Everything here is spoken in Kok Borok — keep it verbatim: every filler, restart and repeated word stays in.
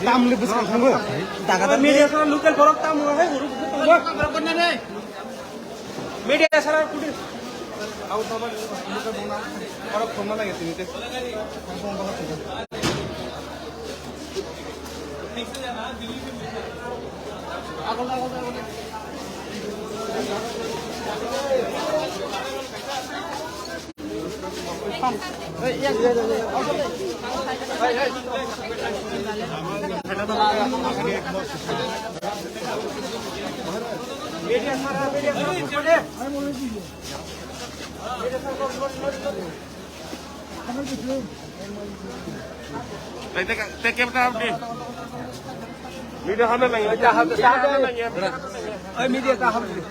Tamle bwswk thangwi. Media sara local borok tamo hai huru bwswk tongo. Media sara kudi. Au tamo local bona. Borok thongma lagi tini te. Tei, tei, tei, camera update. Video hamle nang ya. Video hamle nang ya. Video hamle nang ya. Oi, media ka hamle.